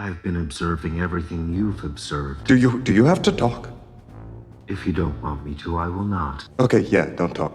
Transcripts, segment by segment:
I've been observing everything you've observed. Do you have to talk? If you don't want me to, I will not. Okay, yeah, don't talk.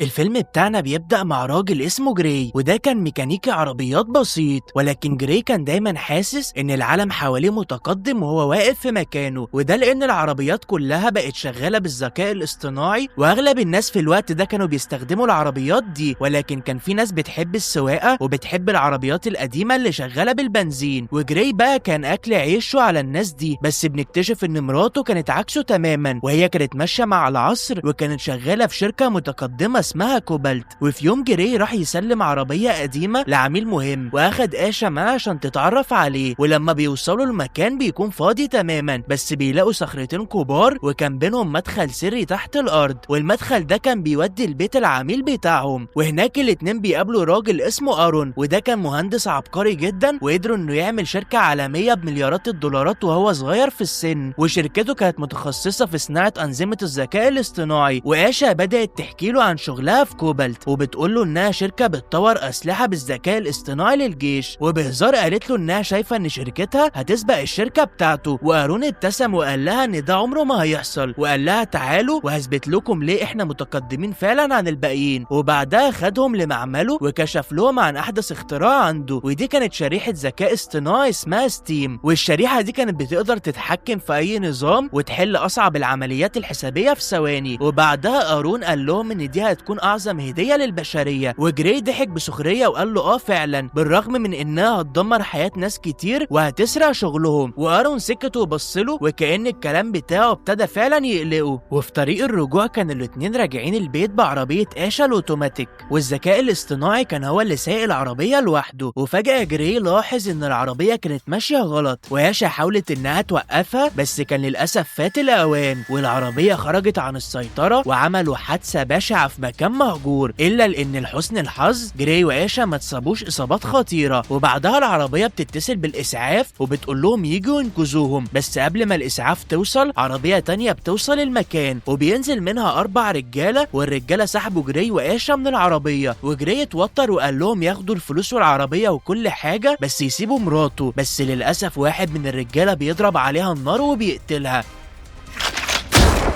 الفيلم بتاعنا بيبدأ مع راجل اسمه جراي، وده كان ميكانيكي عربيات بسيط، ولكن جراي كان دايما حاسس ان العالم حواليه متقدم وهو واقف في مكانه، وده لان العربيات كلها بقت شغالة بالذكاء الاصطناعي، واغلب الناس في الوقت ده كانوا بيستخدموا العربيات دي. ولكن كان في ناس بتحب السواقة وبتحب العربيات القديمة اللي شغالة بالبنزين، وجراي بقى كان اكل عيشه على الناس دي. بس بنكتشف ان مراته كانت عكسه تماما، وهي كانت ماشية مع العصر وكانت شغالة في شركة متقدمة اسمها كوبالت. وفي يوم جراي راح يسلم عربية قديمة لعميل مهم، واخد آشا معاه عشان تتعرف عليه. ولما بيوصلوا المكان بيكون فاضي تماما، بس بيلاقوا صخرتين كبار وكان بينهم مدخل سري تحت الارض، والمدخل ده كان بيودي البيت العميل بتاعهم. وهناك الاتنين بيقابلوا راجل اسمه ارون، وده كان مهندس عبقري جدا، وقدروا انه يعمل شركة عالمية بمليارات الدولارات وهو صغير في السن، وشركته كانت متخصصة في صناعة أنظمة الذكاء الاصطناعي. وآشا بدأت تحكي له عن شغلها في كوبالت، وبتقول له انها شركة بتطور اسلحة بالذكاء الاصطناعي للجيش، وبهزار قالت له انها شايفه ان شركتها هتسبق الشركة بتاعته. وارون ابتسم وقال لها ان ده عمره ما هيحصل، وقال لها تعالوا وهثبت لكم ليه احنا متقدمين فعلا عن الباقيين. وبعدها خدهم لمعمله وكشف لهم عن احدث اختراع عنده، ودي كانت شريحة ذكاء اصطناعي اسمها ستيم. والشريحه دي كانت بتقدر تتحكم في اي نظام وتحل اصعب العمليات الحسابيه في ثواني. وبعدها ارون قال لهم ان دي هتكون اعظم هديه للبشرية، وجراي ضحك بسخريه وقال له اه فعلا، بالرغم من انها هتدمر حياة ناس كتير وهتسرق شغلهم. وارون سكت وبص له وكأن الكلام بتاعه ابتدى فعلا يقلقه. وفي طريق الرجوع كان الاتنين راجعين البيت بعربيه آشا الاوتوماتيك، والذكاء الاصطناعي كان هو اللي سايق العربية لوحده. وفجاة جراي لاحظ ان العربية كانت ماشية غلط، وآشا حاولت انها توقفها بس كان للاسف فات الاوان، والعربية خرجت عن السيطرة وعملوا حادثه بشعة في مكان مهجور. الا لان لحسن الحظ جراي وآشا ما اتصابوش اصابات خطيرة. وبعدها العربية بتتصل بالاسعاف وبتقول لهم يجوا ينقذوهم، بس قبل ما الاسعاف توصل عربية تانية بتوصل المكان، وبينزل منها 4 رجاله، والرجاله سحبوا جراي وآشا من العربية. وجراي اتوتر وقال لهم ياخدوا الفلوس والعربية وكل حاجة بس يسيبوا مراته، بس للاسف واحد من الرجالة بيضرب عليها النار وبيقتلها.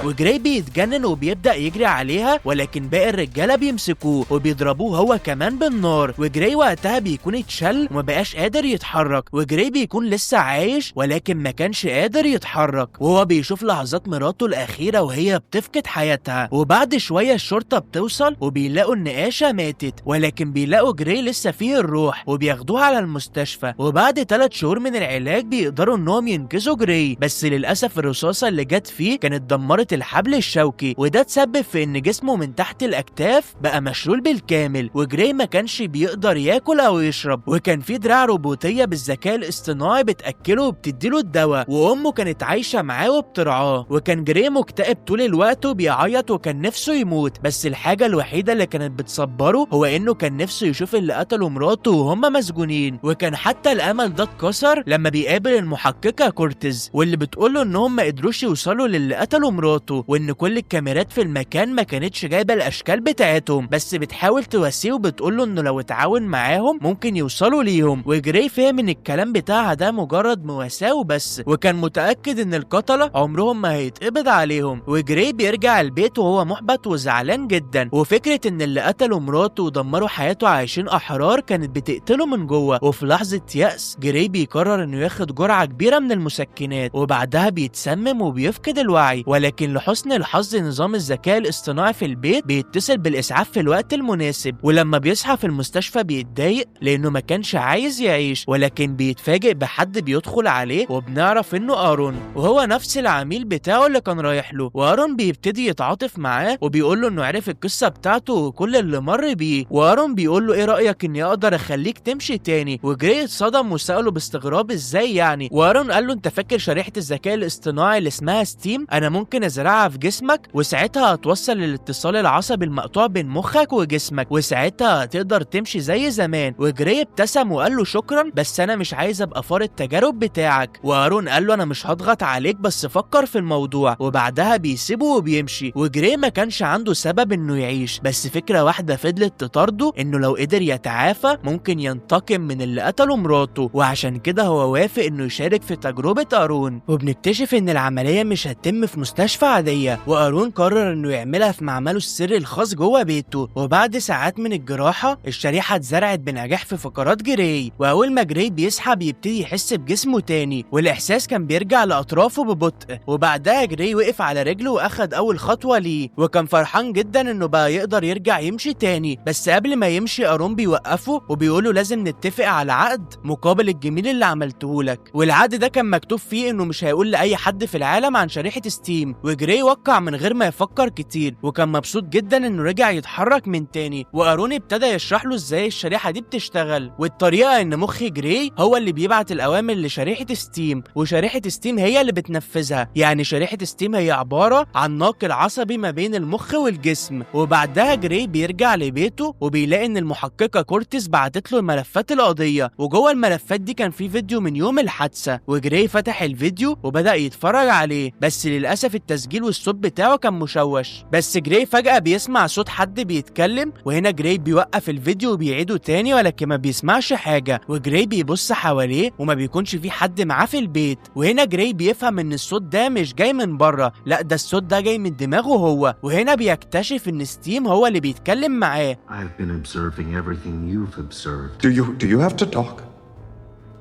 وجراي بيتجنن وبيبدأ يجري عليها، ولكن باقي الرجالة بيمسكوه وبيضربوه هو كمان بالنار. وجراي وقتها بيكون اتشل ومبقاش قادر يتحرك، وجراي بيكون لسه عايش ولكن ما كانش قادر يتحرك، وهو بيشوف لحظات مراته الأخيرة وهي بتفقد حياتها. وبعد شوية الشرطة بتوصل وبيلاقوا إن آشا ماتت، ولكن بيلاقوا جراي لسه فيه الروح وبياخدوه على المستشفى. وبعد 3 شهور من العلاج بيقدروا إنهم ينقذوا جراي، بس للأسف الرصاصة اللي جت فيه كانت دمرت الحبل الشوكي، وده تسبب في ان جسمه من تحت الاكتاف بقى مشلول بالكامل. وجراي ما كانش بيقدر ياكل او يشرب، وكان في دراع روبوتيه بالذكاء الاصطناعي بتاكله وبتديله الدواء، وامه كانت عايشه معاه وبترعاه. وكان جراي مكتئب طول الوقت وبيعيط وكان نفسه يموت، بس الحاجة الوحيدة اللي كانت بتصبره هو انه كان نفسه يشوف اللي قتلوا مراته وهم مسجونين. وكان حتى الامل ده اتكسر لما بيقابل المحققه كورتيز، واللي بتقوله انهم ما قدروش يوصلوا للي قتلوا مراته، وان كل الكاميرات في المكان ما كانتش جايبه الاشكال بتاعتهم، بس بتحاول تواسيه وبتقول له انه لو اتعاون معاهم ممكن يوصلوا ليهم. وجراي فهم ان الكلام بتاعها ده مجرد مواساة وبس، وكان متاكد ان القتلة عمرهم ما هيتقبض عليهم. وجراي بيرجع البيت وهو محبط وزعلان جدا، وفكره ان اللي قتلوا مراته ودمروا حياته عايشين احرار كانت بتقتله من جوه. وفي لحظة يأس جراي بيقرر انه ياخد جرعة كبيرة من المسكنات، وبعدها بيتسمم وبيفقد الوعي. ولكن لحسن الحظ نظام الذكاء الاصطناعي في البيت بيتصل بالإسعاف في الوقت المناسب. ولما بيصحى في المستشفى بيتضايق لأنه ما كانش عايز يعيش، ولكن بيتفاجئ بحد بيدخل عليه، وبنعرف إنه أرون، وهو نفس العميل بتاعه اللي كان رايح له. وأرون بيبتدي يتعاطف معاه وبيقول له إنه عرف القصة بتاعته وكل اللي مر بيه. وأرون بيقول له إيه رأيك إني أقدر أخليك تمشي تاني؟ وجراي اتصدم وسأله باستغراب إزاي يعني؟ وأرون قال له أنت فاكر شريحة الذكاء الاصطناعي اللي اسمها ستيم؟ أنا ممكن أزرع هزرعها في جسمك، وساعتها هتوصل للاتصال العصبي المقطوع بين مخك وجسمك، وساعتها هتقدر تمشي زي زمان. وجراي ابتسم وقال له شكرا، بس انا مش عايز ابقى فار التجارب بتاعك. وارون قال له انا مش هضغط عليك، بس فكر في الموضوع. وبعدها بيسيبه وبيمشي. وجراي ما كانش عنده سبب انه يعيش، بس فكرة واحدة فضلت تطارده، انه لو قدر يتعافى ممكن ينتقم من اللي قتله مراته، وعشان كده هو وافق انه يشارك في تجربة ارون. وبنكتشف ان العملية مش هتتم في مستشفى عادية، وارون قرر انه يعملها في معمله السري الخاص جوه بيته. وبعد ساعات من الجراحة الشريحة اتزرعت بنجاح في فقرات جراي، واول ما جراي بيصحى بيبتدي يحس بجسمه تاني، والاحساس كان بيرجع لاطرافه ببطء. وبعدها جراي وقف على رجله واخد اول خطوة ليه، وكان فرحان جدا انه بقى يقدر يرجع يمشي تاني. بس قبل ما يمشي ارون بيوقفه وبيقوله لازم نتفق على عقد مقابل الجميل اللي عملته لك، والعقد ده كان مكتوب فيه انه مش هيقول لاي حد في العالم عن شريحة ستيم. وجراي وقع من غير ما يفكر كتير، وكان مبسوط جدا انه رجع يتحرك من تاني. وارون ابتدى يشرح له ازاي الشريحة دي بتشتغل، والطريقة ان مخ جراي هو اللي بيبعت الاوامر لشريحه ستيم، وشريحه ستيم هي اللي بتنفذها. يعني شريحة ستيم هي عبارة عن ناقل عصبي ما بين المخ والجسم. وبعدها جراي بيرجع لبيته وبيلاقي ان المحققه كورتيس بعتت له ملفات القضية، وجوه الملفات دي كان في فيديو من يوم الحادثة. وجراي فتح الفيديو وبدا يتفرج عليه، بس للاسف التسجيل والصوت بتاعه كان مشوش. بس جراي فجاة بيسمع صوت حد بيتكلم، وهنا جراي بيوقف الفيديو وبيعيده تاني، ولكن ما بيسمعش حاجة. وجراي بيبص حواليه وما بيكونش في حد معاه في البيت، وهنا جراي بيفهم ان الصوت ده مش جاي من بره، لا ده الصوت ده جاي من دماغه هو. وهنا بيكتشف ان ستيم هو اللي بيتكلم معاه. I've been observing everything you've observed. Do you have to talk?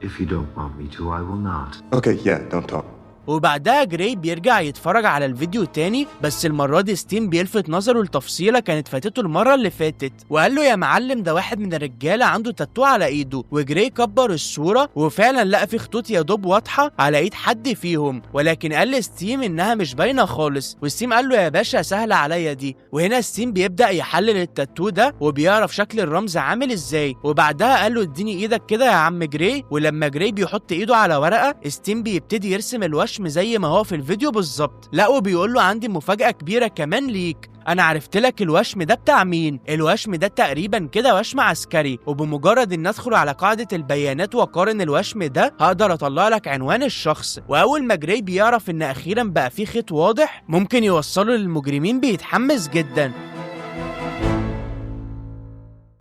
If you don't want me to, I will not. Okay, yeah, don't talk. وبعدها جراي بيرجع يتفرج على الفيديو تاني، بس المرة دي ستيم بيلفت نظره لتفصيلة كانت فاتته المرة اللي فاتت، وقال له يا معلم ده واحد من الرجالة عنده تاتو على ايده. وجراي كبر الصورة وفعلا لقى في خطوط يا دوب واضحة على ايد حد فيهم، ولكن قال لستيم انها مش باينة خالص. وستيم قال له يا باشا سهلة عليا دي. وهنا ستيم بيبدأ يحلل التاتو ده وبيعرف شكل الرمز عامل ازاي. وبعدها قال له اديني ايدك كده يا عم جراي. ولما جراي بيحط ايده على ورقة، ستيم بيبتدي يرسم الوشم زي ما هو في الفيديو بالظبط. لا وبيقول له عندي مفاجأة كبيرة كمان ليك، انا عرفت لك الوشم ده بتاع مين. الوشم ده تقريبا كده وشم عسكري، وبمجرد ان ادخل على قاعدة البيانات واقارن الوشم ده هقدر اطلع لك عنوان الشخص. واول ما جراي بيعرف ان اخيرا بقى في خيط واضح ممكن يوصله للمجرمين بيتحمس جدا،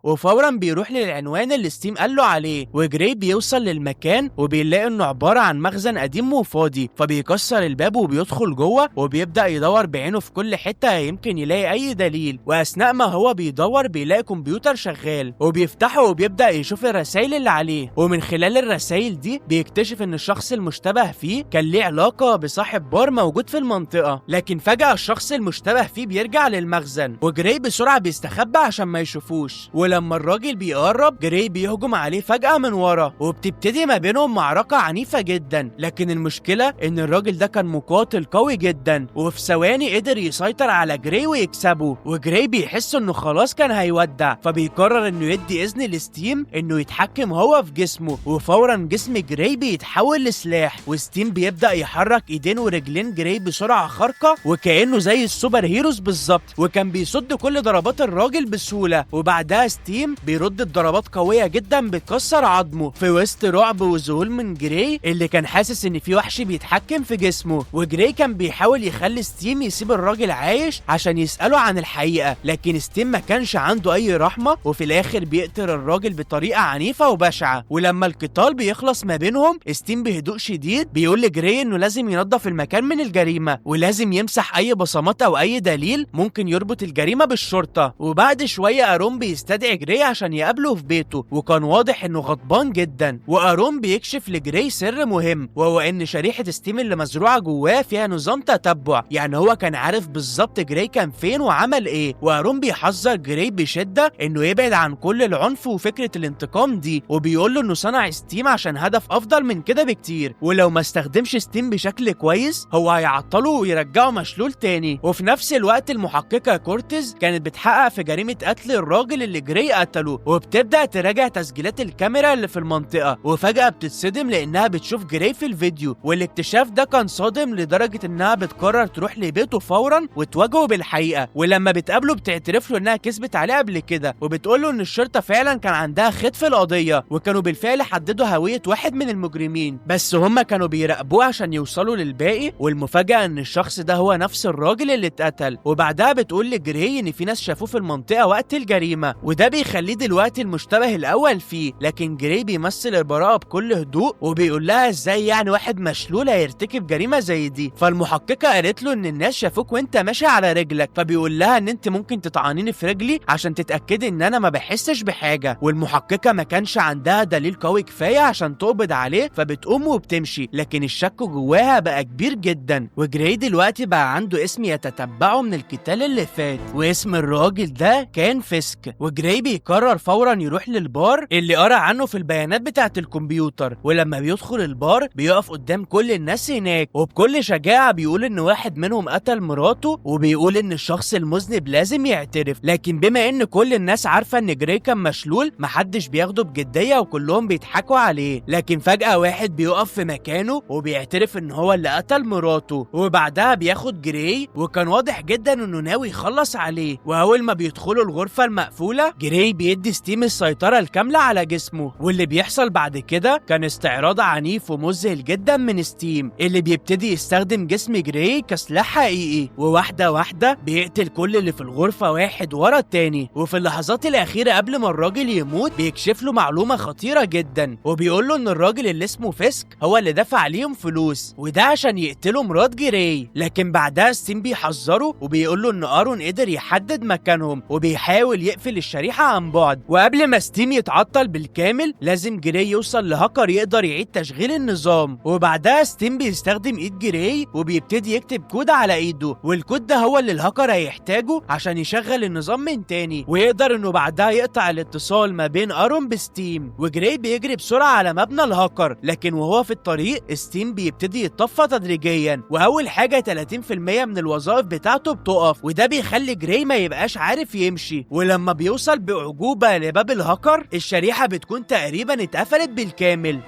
وفورا بيروح للعنوان اللي ستيم قال له عليه. وجراي بيوصل للمكان وبيلاقي انه عبارة عن مخزن قديم وفاضي، فبيكسر الباب وبيدخل جوه وبيبدا يدور بعينه في كل حتة يمكن يلاقي اي دليل. واثناء ما هو بيدور بيلاقي كمبيوتر شغال، وبيفتحه وبيبدا يشوف الرسائل اللي عليه. ومن خلال الرسائل دي بيكتشف ان الشخص المشتبه فيه كان ليه علاقة بصاحب بار موجود في المنطقة. لكن فجاة الشخص المشتبه فيه بيرجع للمخزن، وجراي بسرعة بيستخبى عشان ما يشوفوش. ولما الراجل بيقرب جراي بيهجم عليه فجأة من ورا، وبتبتدي ما بينهم معركة عنيفة جدا. لكن المشكلة ان الراجل ده كان مقاتل قوي جدا، وفي ثواني قدر يسيطر على جراي ويكسبه. وجراي بيحس انه خلاص كان هيودع، فبيقرر انه يدي اذن لستيم انه يتحكم هو في جسمه. وفورا جسم جراي بيتحول لسلاح، وستيم بيبدأ يحرك ايدين ورجلين جراي بسرعة خارقة وكأنه زي ال super heroes بالظبط، وكان بيصد كل ضربات الراجل بسهولة. وبعدها ستيم بيرد بضربات قوية جدا بتكسر عظمه، في وسط رعب وذهول من جراي اللي كان حاسس ان في وحش بيتحكم في جسمه. وجراي كان بيحاول يخلي ستيم يسيب الراجل عايش عشان يسأله عن الحقيقة، لكن ستيم ما كانش عنده اي رحمة، وفي الاخر بيقتل الراجل بطريقة عنيفة وبشعة. ولما القتال بيخلص ما بينهم، ستيم بهدوء شديد بيقول لجراي انه لازم ينظف المكان من الجريمة، ولازم يمسح اي بصمات او اي دليل ممكن يربط الجريمة بالشرطة. وبعد شوية ارون بيستدعي جراي عشان يقابله في بيته، وكان واضح انه غضبان جدا. وارون بيكشف لجراي سر مهم، وهو ان شريحة ستيم اللي مزروعة جواه فيها نظام تتبع، يعني هو كان عارف بالظبط جراي كان فين وعمل ايه. وارون بيحذر جراي بشده انه يبعد عن كل العنف وفكره الانتقام دي، وبيقول له انه صنع ستيم عشان هدف افضل من كده بكتير، ولو ما استخدمش ستيم بشكل كويس هو هيعطله ويرجعه مشلول تاني. وفي نفس الوقت المحققه كورتيز كانت بتحقق في جريمة قتل الراجل اللي جراي جراي قتله. وبتبدا تراجع تسجيلات الكاميرا اللي في المنطقة، وفجاة بتتصدم لانها بتشوف جراي في الفيديو، والاكتشاف ده كان صادم لدرجة انها بتقرر تروح لبيته فورا وتواجهه بالحقيقة. ولما بتقابله بتعترف له انها كسبت عليه قبل كده، وبتقول له ان الشرطة فعلا كان عندها خيط في القضية، وكانوا بالفعل حددوا هوية واحد من المجرمين، بس هما كانوا بيراقبوه عشان يوصلوا للباقي. والمفاجاه ان الشخص ده هو نفس الراجل اللي اتقتل. وبعدها بتقول لجراي ان في ناس شافوه في المنطقة وقت الجريمة، وده بيخليه دلوقتي المشتبه الاول فيه. لكن جراي بيمثل البراءة بكل هدوء وبيقول لها ازاي يعني واحد مشلول هيرتكب جريمة زي دي. فالمحققه قالت له ان الناس شافوك وانت ماشي على رجلك، فبيقول لها ان انت ممكن تطعنيني في رجلي عشان تتاكدي ان انا ما بحسش بحاجة. والمحققه ما كانش عندها دليل قوي كفاية عشان تقبض عليه، فبتقوم وبتمشي، لكن الشك جواها بقى كبير جدا. وجراي دلوقتي بقى عنده اسم يتتبعه من القتال اللي فات، واسم الراجل ده كان فيسك. وجراي بيقرر فورا يروح للبار اللي قرا عنه في البيانات بتاعه الكمبيوتر، ولما بيدخل البار بيقف قدام كل الناس هناك، وبكل شجاعة بيقول ان واحد منهم قتل مراته، وبيقول ان الشخص المذنب لازم يعترف. لكن بما ان كل الناس عارفه ان جراي كان مشلول، محدش بياخده بجدية وكلهم بيضحكوا عليه. لكن فجاة واحد بيقف في مكانه وبيعترف ان هو اللي قتل مراته، وبعدها بياخد جراي، وكان واضح جدا انه ناوي يخلص عليه. واول ما بيدخلوا الغرفة المقفولة، جراي بيدي ستيم السيطرة الكاملة على جسمه. واللي بيحصل بعد كده كان استعراض عنيف ومذهل جدا من ستيم، اللي بيبتدي يستخدم جسم جراي كسلاح حقيقي، وواحدة واحدة بيقتل كل اللي في الغرفة واحد ورا التاني. وفي اللحظات الاخيرة قبل ما الراجل يموت بيكشف له معلومة خطيرة جدا، وبيقول له ان الراجل اللي اسمه فيسك هو اللي دفع ليهم فلوس، وده عشان يقتلوا مرات جراي. لكن بعدها ستيم بيحذره وبيقول له ان ارون قدر يحدد مكانهم، وبيحاول يقفل الشريحة عن بعد. وقبل ما ستيم يتعطل بالكامل لازم جراي يوصل لهاكر يقدر يعيد تشغيل النظام. وبعدها ستيم بيستخدم ايد جراي وبيبتدي يكتب كود على ايده، والكود ده هو اللي الهاكر هيحتاجه عشان يشغل النظام من تاني، ويقدر انه بعدها يقطع الاتصال ما بين ارون بستيم. وجراي بيجري بسرعة على مبنى الهاكر، لكن وهو في الطريق ستيم بيبتدي يتطفى تدريجيا، واول حاجة 30% من الوظائف بتاعته بتقف، وده بيخلي جراي ما يبقاش عارف يمشي. ولما بيوصل باعجوبه لباب الهاكر، الشريحة بتكون تقريبا اتقفلت بالكامل.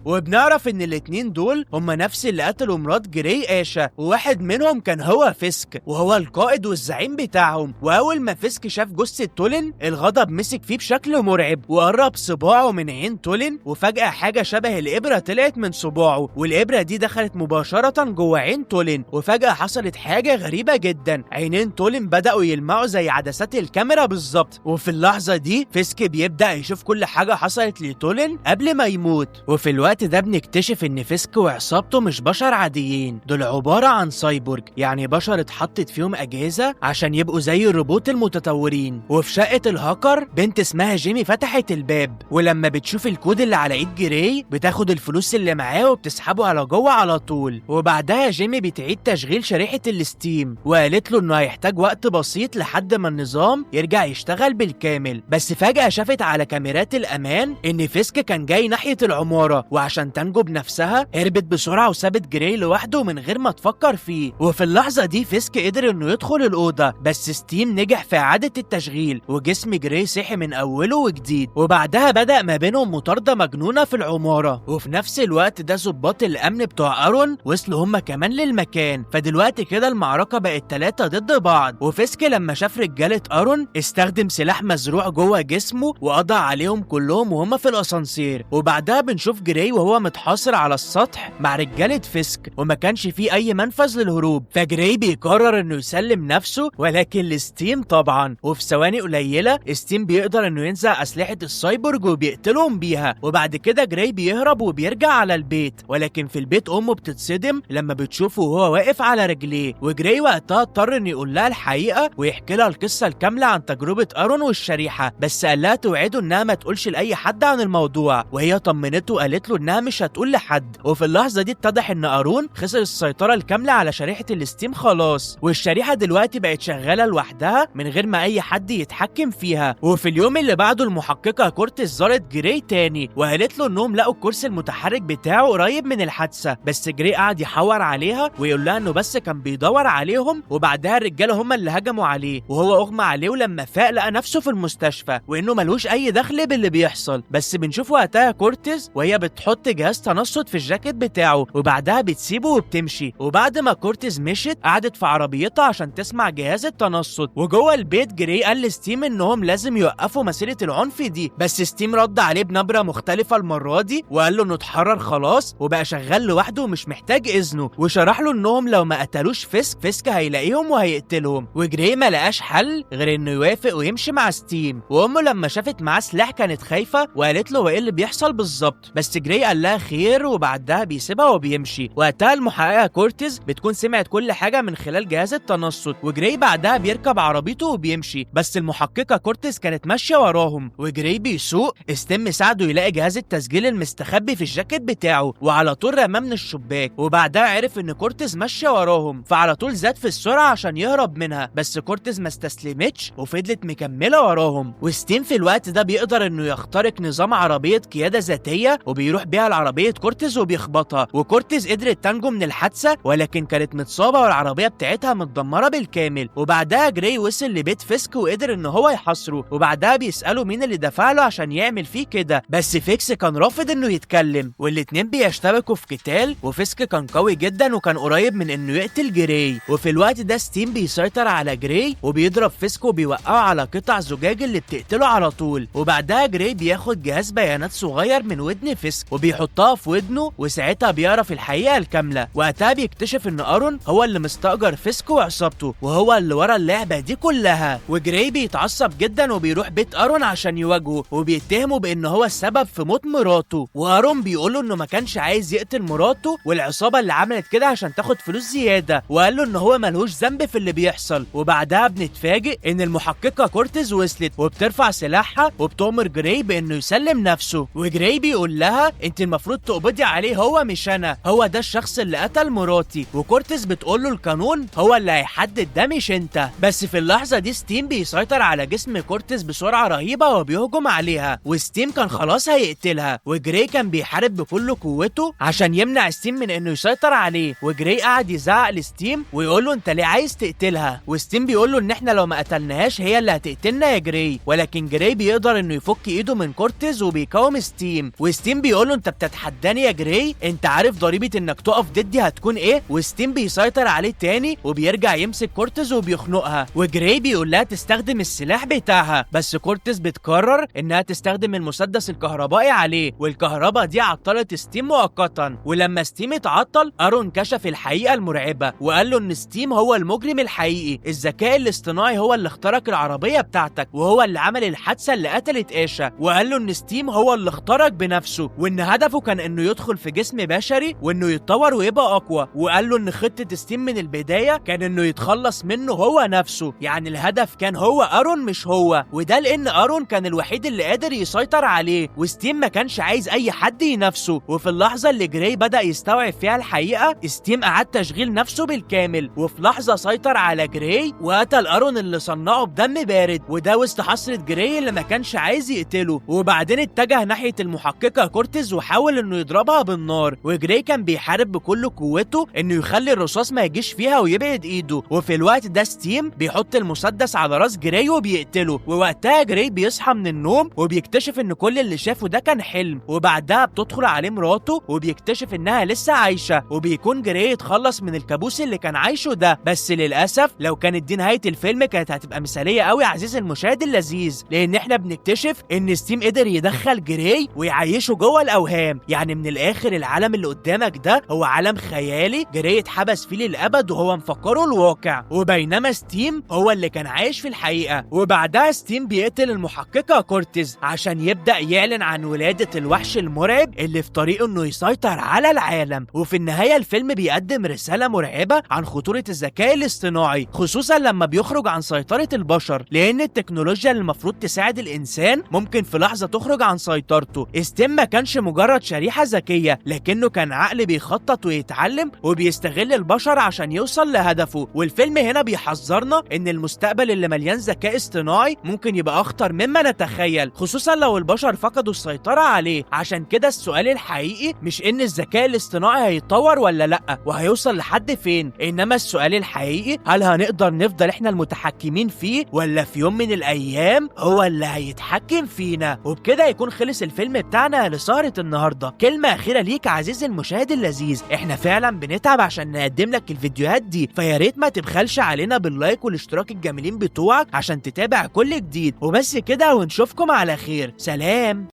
وبنعرف ان الاتنين دول هما نفس اللي قتلوا مرات جراي آشا، وواحد منهم كان هو فيسك، وهو القائد والزعيم بتاعهم. واول ما فيسك شاف جثة تولين الغضب مسك فيه بشكل مرعب، وقرب صباعه من عين تولين، وفجأة حاجة شبه الإبرة طلعت من صباعه، والإبرة دي دخلت مباشرة جوه عين تولين. وفجأة حصلت حاجة غريبة جدا، عينين تولين بدأوا يلمعوا زي عدسات الكاميرا بالظبط. وفي اللحظة دي فيسك بيبدأ يشوف كل حاجة حصلت لتولين قبل ما يموت. وفي الوقت ده بنكتشف ان فيسك وعصابته مش بشر عاديين، دول عبارة عن سايبورج، يعني بشر اتحطت فيهم اجهزة عشان يبقوا زي الروبوت المتطورين. وفي شقة الهاكر بنت اسمها جيمي فتحت الباب، ولما بتشوف الكود اللي على ايد جراي بتاخد الفلوس اللي معاه وبتسحبه على جوه على طول. وبعدها جيمي بتعيد تشغيل شريحة الستيم، وقالت له انه هيحتاج وقت بسيط لحد ما النظام يرجع يشتغل بالكامل. بس فجأة شافت على كاميرات الامان ان فيسك كان جاي ناحية العمارة، وعشان تنجو بنفسها هربت بسرعة وسابت جراي لوحده من غير ما تفكر فيه. وفي اللحظة دي فيسك قدر انه يدخل الأوضة، بس ستيم نجح في إعادة التشغيل، وجسم جراي صحي من أوله وجديد. وبعدها بدأ ما بينهم مطاردة مجنونة في العمارة. وفي نفس الوقت ده ضباط الأمن بتوع أرون وصلوا هما كمان للمكان، فدلوقتي كده المعركة بقت 3 ضد بعض. وفيسك لما شاف رجالة أرون استخدم سلاح مزروع جوه جسمه وقضى عليهم كلهم وهما في الأسانسير. وبعدها بنشوف جراي وهو متحاصر على السطح مع رجالة فيسك، وما كانش فيه أي منفذ للهروب، فجراي بيقرر إنه يسلم نفسه ولكن لستيم طبعا. وفي ثواني قليلة ستيم بيقدر إنه ينزع أسلحة السايبورج وبيقتلهم بيها. وبعد كده جراي بيهرب وبيرجع على البيت، ولكن في البيت أمه بتتصدم لما بتشوفه وهو واقف على رجليه. وجراي وقتها اضطر إنه يقول لها الحقيقة ويحكي لها القصة الكاملة عن تجربة أرون والشريحة، بس قال لها توعده إنها ما تقولش لأي حد عن الموضوع. وهي طمنته وقالت له انها مش هتقول لحد. وفي اللحظة دي اتضح ان ارون خسر السيطرة الكاملة على شريحة الستيم خلاص، والشريحه دلوقتي بقت شغالة لوحدها من غير ما اي حد يتحكم فيها. وفي اليوم اللي بعده المحققه كورتيز زارت جراي تاني وقالت له انهم لقوا الكرسي المتحرك بتاعه قريب من الحادثة، بس جراي قعد يحور عليها ويقول لها انه بس كان بيدور عليهم، وبعدها الرجالة هم اللي هجموا عليه وهو اغمى عليه، ولما فاق لقى نفسه في المستشفى وانه ملوش اي دخل باللي بيحصل. بس بنشوف وقتها كورتيز وهي بتحط جهاز تنصت في الجاكيت بتاعه وبعدها بتسيبه وبتمشي. وبعد ما كورتيز مشت قعدت في عربيتها عشان تسمع جهاز التنصت. وجوه البيت جراي قال لستيم انهم لازم يوقفوا مسيره العنف دي، بس ستيم رد عليه بنبره مختلفة المرة دي وقال له انه اتحرر خلاص وبقى شغال لوحده ومش محتاج اذنه، وشرح له انهم لو ما قتلوش فيسك، فيسك هيلاقيهم وهيقتلهم. وجراي ما لقاش حل غير انه يوافق ويمشي مع ستيم. وامه لما شافت معاه سلاح كانت خايفة وقالت له وايه اللي بيحصل بالظبط، بس جراي قال لها خير وبعدها بيسيبها وبيمشي. وقتها المحققه كورتيز بتكون سمعت كل حاجة من خلال جهاز التنصت، وجراي بعدها بيركب عربيته وبيمشي، بس المحققه كورتيز كانت ماشية وراهم. وجراي بيسوق، ستيم ساعده يلاقي جهاز التسجيل المستخبي في الجاكيت بتاعه وعلى طول رماه من الشباك، وبعدها عرف ان كورتيز ماشية وراهم فعلى طول زاد في السرعة عشان يهرب منها، بس كورتيز ما استسلمتش وفضلت مكملة وراهم. وستيم في الوقت ده بيقدر انه يخترق نظام عربية قيادة ذاتية وبيروح بيها لعربيه كورتيز وبيخبطها، وكورتيز قدرت تنجو من الحادثة ولكن كانت متصابه والعربية بتاعتها متدمره بالكامل. وبعدها جراي وصل لبيت فيسك وقدر ان هو يحاصره، وبعدها بيساله مين اللي دفع له عشان يعمل فيه كده، بس فيكس كان رافض انه يتكلم، والاتنين بيشتبكوا في قتال، وفيسك كان قوي جدا وكان قريب من انه يقتل جراي. وفي الوقت ده ستيم بيسيطر على جراي وبيضرب فيسك وبيوقعه على قطع زجاج اللي بتقتله على طول. وبعدها جراي بياخد جهاز بيانات صغير من ودن فيسك وبيحطها في ودنه، وساعتها بيعرف الحقيقة الكاملة. وقتها بيكتشف ان ارون هو اللي مستأجر فيسك وعصابته وهو اللي ورا اللعبة دي كلها. وجراي بيتعصب جدا وبيروح بيت ارون عشان يواجهه وبيتهمه بان هو السبب في موت مراته، وارون بيقوله انه ما كانش عايز يقتل مراته والعصابه اللي عملت كده عشان تاخد فلوس زيادة، وقال له ان هو ملهوش ذنب في اللي بيحصل. وبعدها بنتفاجئ ان المحققه كورتيز وصلت وبترفع سلاحها وبتؤمر جراي بانه يسلم نفسه، وجراي بيقول لها انت المفروض تقبضي عليه هو مش انا، هو ده الشخص اللي قتل مراتي. وكورتيز بتقول له القانون هو اللي هيحدد ده مش انت. بس في اللحظة دي ستيم بيسيطر على جسم كورتيز بسرعة رهيبة وبيهجم عليها، وستيم كان خلاص هيقتلها، وجراي كان بيحارب بكل قوته عشان يمنع ستيم من انه يسيطر عليه. وجراي قعد يزعق لستيم ويقول له انت ليه عايز تقتلها، وستيم بيقول له ان احنا لو ما قتلناهاش هي اللي هتقتلنا يا جراي. ولكن جراي بيقدر انه يفك ايده من كورتيز وبيقاوم ستيم، وستيم بيقول له انت بتتحداني يا جراي، انت عارف ضريبة انك تقف ضدي هتكون ايه. وستيم بيسيطر عليه تاني وبيرجع يمسك كورتيز وبيخنقها، وجراي بيقول لها تستخدم السلاح بتاعها، بس كورتيز بتقرر انها تستخدم المسدس الكهربائي عليه، والكهرباء دي عطلت ستيم مؤقتا. ولما ستيم اتعطل ارون كشف الحقيقة المرعبة وقال له ان ستيم هو المجرم الحقيقي، الذكاء الاصطناعي هو اللي اخترق العربية بتاعتك وهو اللي عمل الحادثة اللي قتلت ايشا، وقال له ان ستيم هو اللي اخترق بنفسه وان هدفه كان انه يدخل في جسم بشري وانه يتطور ويبقى اقوى، وقال له ان خطه ستيم من البداية كان انه يتخلص منه هو نفسه، يعني الهدف كان هو ارون مش هو، وده لان ارون كان الوحيد اللي قادر يسيطر عليه وستيم ما كانش عايز اي حد ينافسه. وفي اللحظة اللي جراي بدا يستوعب فيها الحقيقة ستيم اعاد تشغيل نفسه بالكامل، وفي لحظة سيطر على جراي وقتل ارون اللي صنعه بدم بارد، وده وسط حسرة جراي اللي ما كانش عايز يقتله. وبعدين اتجه ناحية المحققه كورتيز وحاول انه يضربها بالنار، وجراي كان بيحارب بكل قوته انه يخلي الرصاص ما يجيش فيها ويبعد ايده. وفي الوقت ده ستيم بيحط المسدس على راس جراي وبيقتله، ووقتها جراي بيصحى من النوم وبيكتشف ان كل اللي شافه ده كان حلم. وبعدها بتدخل عليه مراته وبيكتشف انها لسه عايشه، وبيكون جراي اتخلص من الكابوس اللي كان عايشه ده. بس للاسف لو كانت دي نهاية الفيلم كانت هتبقى مثاليه قوي عزيزي المشاهد اللذيذ، لان احنا بنكتشف ان ستيم قدر يدخل جراي ويعيشه جوه الاوهام، يعني من الاخر العالم اللي قدامك ده هو عالم خيالي جراي اتحبس فيه للابد وهو مفكرة الواقع، وبينما ستيم هو اللي كان عايش في الحقيقة. وبعدها ستيم بيقتل المحققه كورتيز عشان يبدا يعلن عن ولاده الوحش المرعب اللي في طريقه انه يسيطر على العالم. وفي النهاية الفيلم بيقدم رسالة مرعبة عن خطورة الذكاء الاصطناعي، خصوصا لما بيخرج عن سيطرة البشر، لان التكنولوجيا اللي المفروض تساعد الانسان ممكن في لحظة تخرج عن سيطرته. ستيم ما كانش مجرد شريحة ذكية، لكنه كان عقل بيخطط ويتعلم وبيستغل البشر عشان يوصل لهدفه. والفيلم هنا بيحذرنا إن المستقبل اللي مليان ذكاء اصطناعي ممكن يبقى أخطر مما نتخيل، خصوصا لو البشر فقدوا السيطرة عليه. عشان كده السؤال الحقيقي مش إن الذكاء الاصطناعي هيتطور ولا لأ وهيوصل لحد فين، إنما السؤال الحقيقي هل هنقدر نفضل إحنا المتحكمين فيه ولا في يوم من الأيام هو اللي هيتحكم فينا. وبكده يكون خلص الفيلم بتاعنا لسهرة النهاردة. كلمة أخيرة ليك عزيزي المشاهد اللذيذ، إحنا فعلا بنتعب عشان نقدم لك الفيديوهات دي، فيا ريت ما تبخلش علينا بال like والاشتراك الجميلين بتوعك عشان تتابع كل جديد. وبس كده، ونشوفكم على خير. سلام.